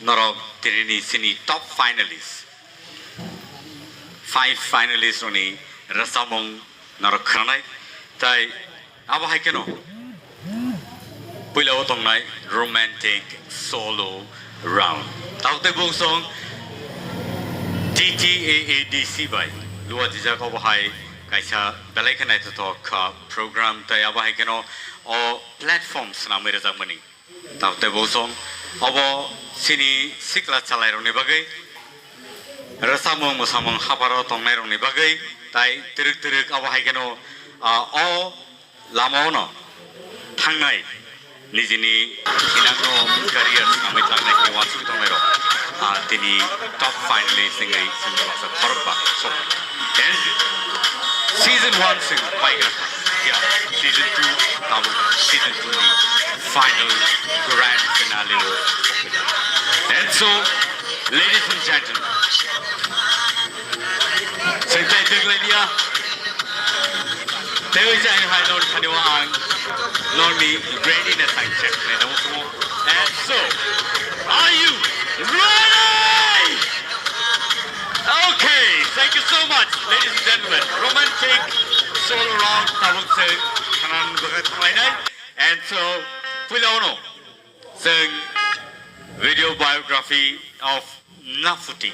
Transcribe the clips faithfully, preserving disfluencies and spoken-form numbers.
Norok tini ni sini top finalist, five finalist rokni rwchapmung norok khwnanai. Tai abo hai kheno puila o tongnai romantic solo round. Tabuk tei bung song T T A A D C bai luajijak, obo hai kaisa belai khe naithothok kha program, tai abo hai kheno o platform swnamwi rwjakmani. Tabuk tei bung song obo sini sikla chalairokni bagwi, rwchapmung mwsamung hapharo tongnairokni bagwi, tai twrwk twrwk abo hai kheno, ah, o lama o no thangnai, nijini thinangno career swnamwi thangnai khe uansugwi tongnairok, ah, tini top finalist wngwi chwng baksa khorokba sok. And season one chwng paigra kha, ya, season two, tabuk season two ni final grand finale o. And so, ladies and gentlemen, chwng tai twk lai dia. Tei jai hai non thani wa ang non ni readiness ang check nai nang sumo. And so, are you ready? Okay, thank you so much, ladies and gentlemen. Romantic solo round tabuk se kanan baga thanglai nai. And so, puila ono, chwng video biography of Nafuti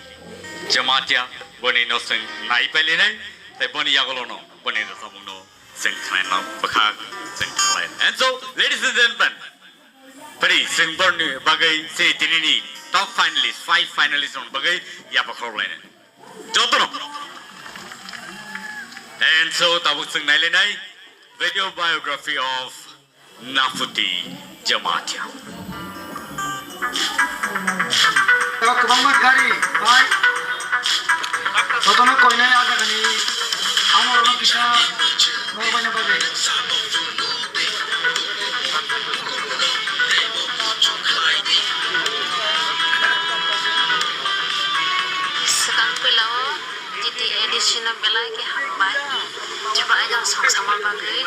Jamatia, boni no chwng nai pailinai, tei boni yagulo no boni rwchapmung no chwng khnaina bwkha chwng thanglai. And so, ladies and gentlemen, pari chwng borni bagwi se tinini top finalist, five finalist rokni bagwi yapha khorok lainai. Jotono. And so, tabuk chwng nailainai video biography of Nafuti Jamatia. Eba kwbangma gari bai jotono koinai ah jagani amorokno kisa norbaina bagwi. Swkang puila o T T A D C no belai khe hambai. Jeba aida song sama bagwi.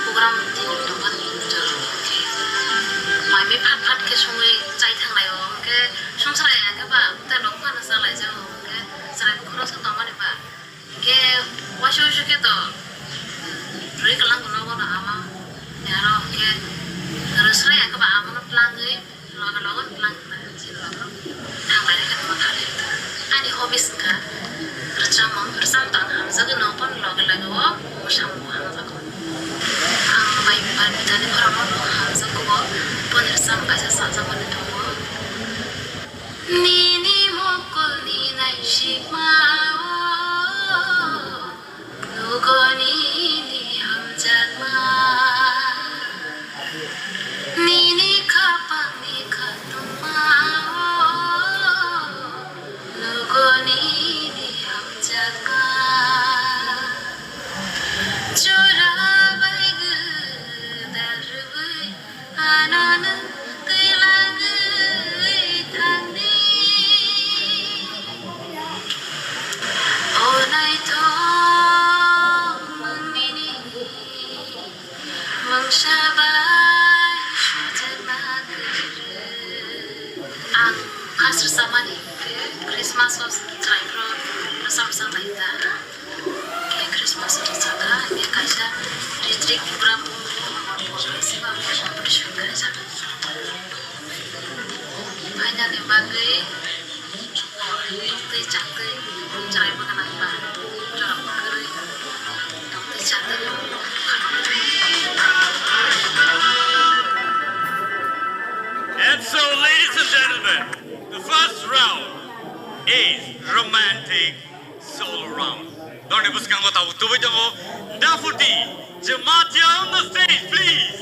Program tini tongmani jora khe mai bai phat phat khe songwi chai thanglai o, hwnkhe songsa lai ya khe ba tei nok phano cha lai jao, hwnkhe chwrai bw khoroksa tongmani ba. Hwnkhe waisa waisa khe to rwi kwlwng nogo no ama. Aro hwnkhe rwsra ya khe ba ama no tlangwi loge loge no tlang kha. Chini loge rok thanglai rikha tongma thali. Ani hobbies wngkha rwchapmung, rwchapmung to ang hamjagwi no, boni loge loge o mwsamung bo hamjago. Ang bai Parmitani khorang no hamjago bo, boni rwchapmung kaisa chajakmani tongo. Nini mukulni naisikma o, nugo nini hamjakma. Nini khapangni khatungma o, nugo nini hamjakma. Jora bai gwdal rwui Ano nwng twilangwi thangdi. O naithok mwngnini mungsa bai sujakna kwrwi. Ang first rwchapmani Christmas o chwrairok rwchap rwchap lai ta. Khe Christmas o rwchapkha, hwnkhe kaisa Ritrik Tripura bumu bo competition khaijak. Phainani bagwi tongtwi chaktwi chwraima gwnang ba, jorok kwrwi tongtwi chaktwi. And so, ladies and gentlemen, the first round is romantic Solo round. Norni bwskango tabuk tubui tongo Dafuti Jamatia on the stage, please.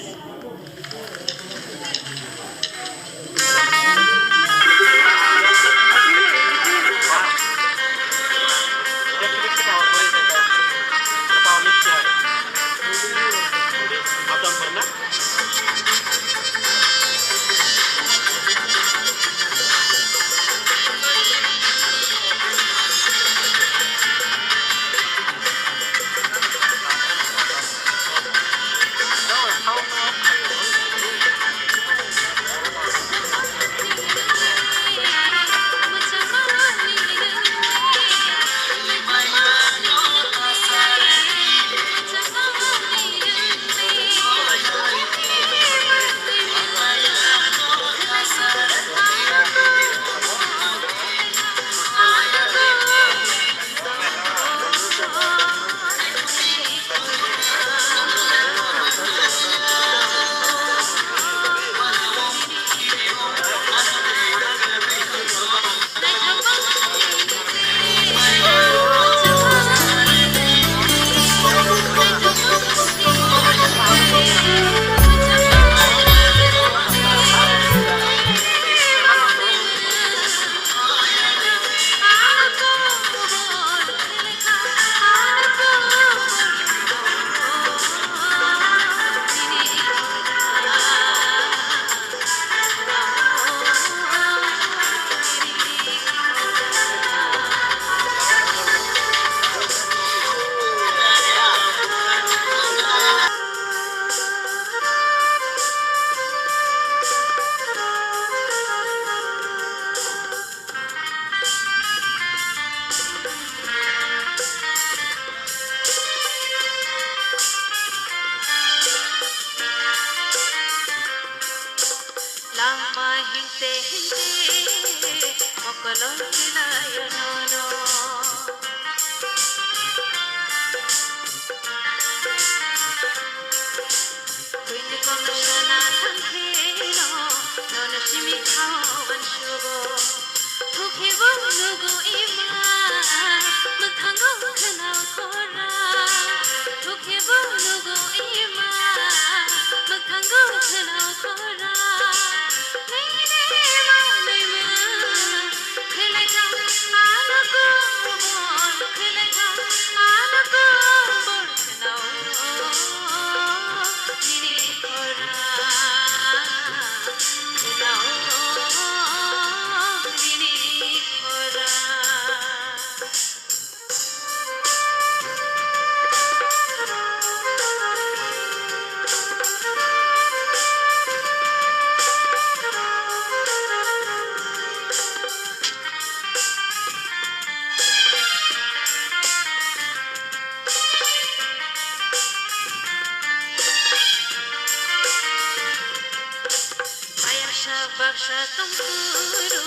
Sa tongkuru,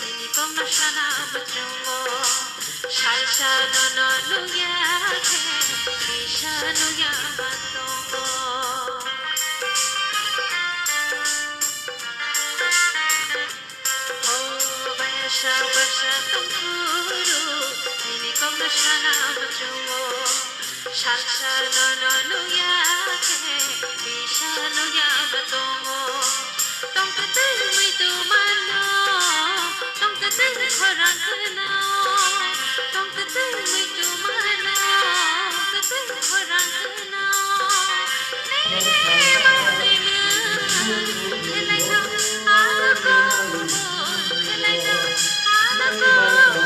nini kokno sana muchungo. Salsa nono nukya khe, kisa nukya ma tongo. O basa basa tongkuru, nini kokno sana muchungo. Salsa nono nukya khe, bisa nukya ma tongo. Tong kwtwng muitu mano, tong kwtwng khorang kheno, tong kwtwng muitu mano, kwtwng khorang kheno. Nini mani mung, khelai thang, ala kong, khelai thang, ala kong.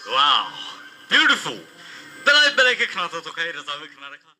Wow, beautiful. Belai belai khe khna tongthok khai rwchapwi khna rwkha.